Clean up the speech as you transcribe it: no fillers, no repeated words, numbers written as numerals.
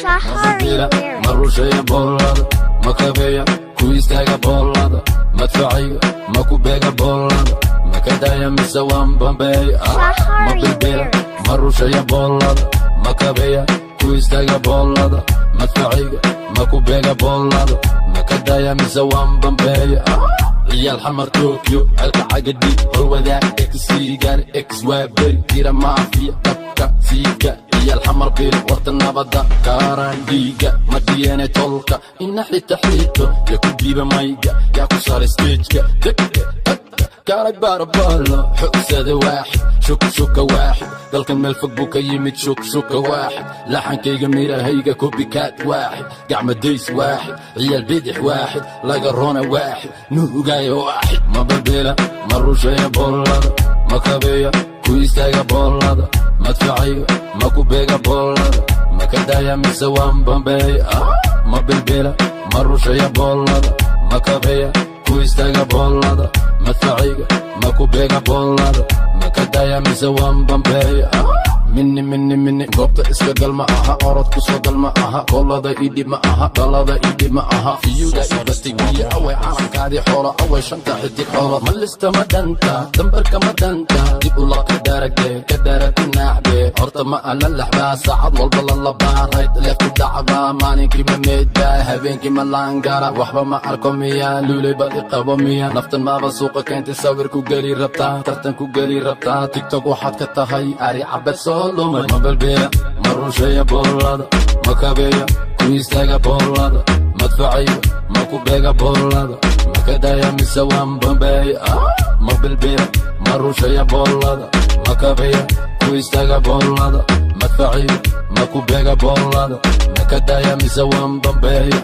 Shahari Ma lyrics. Rusheeya boolada, ma kabeeya ku istaaga boolada, madfacayga ma ku beega boolada, ma ka daaya mise waan bambeeya? Ma Shahari bilbila, lyrics. Ma rusheeya boolada, ma kabeeya ku istaaga boolada, madfacayga ma ku beega boolada, ma ka daaya mise waan bambeeya? Ciyaal Xamar, Tokyo, celka cagadhi, holwadaag, X-gaar, X waa beri jira, maafiya dabka siika, ciyaal Xamar, bir warta nabadda, kaaraan dhiiga madiyene, tolka ina xita xito, yaa ku dhiiba mayga, yaa ku saaray stageka, degga kaalay baarabalo, xugsada waaxid, shukshuka waaxid, dalkan meel fog buu ka yimid, shukshuka waaxid, laxankayga mirahayga copycat waaxid, gacmadays waaxid, ciyaal bidix waaxid, laga rona waaxid, nuugaya waaxid. Ma babela, ma rusheeya boolada, ma kabeeya ku istaaga boolada, madfacayga ma ku beega boolada, ma ka daaya mise waan bambeeya? Ma bilbila, ma rusheeya boolada, ma kabeeya ku istaaga boolada, madfacayga ma ku beega boolada, ma ka daaya mise waan bambeeya? Mini mini mini goobta iska gal ma aha, orod ku soo gal ma aha, koolada idhib ma aha, dhalada idhib ma aha, fiyuga ibatay biyo away, calankaadii xoolo away, shanta xidig xoolo ma lista, ma dhanta dambarka, ma dhanta dib ula ka daragde ka darag naaxde, horta ma ala laxbaa, saacad walba la labaa, right left dhacbaa, maalinkii ma meedbaa, habeenkii ma laangara, waxba ma arko miya, luuley bad i qabo miya, naftan maaba suuqa keentay, sawir ku geli rabtaa, tartan ku geli rabtaa, TikTok waxaad ka tahay ari cabed soo lumay. Ma balbeela, ma rusheeya boolada, ma kabeeya ku istaaga boolada, madfacayga ma ku beega boolada, ma ka daaya mise waan bambeeya? Ma bilbila, ma rusheeya boolada, ma kabeeya ku istaaga boolada, madfacayga ma ku beega boolada, ma ka daaya mise waan bambeeya?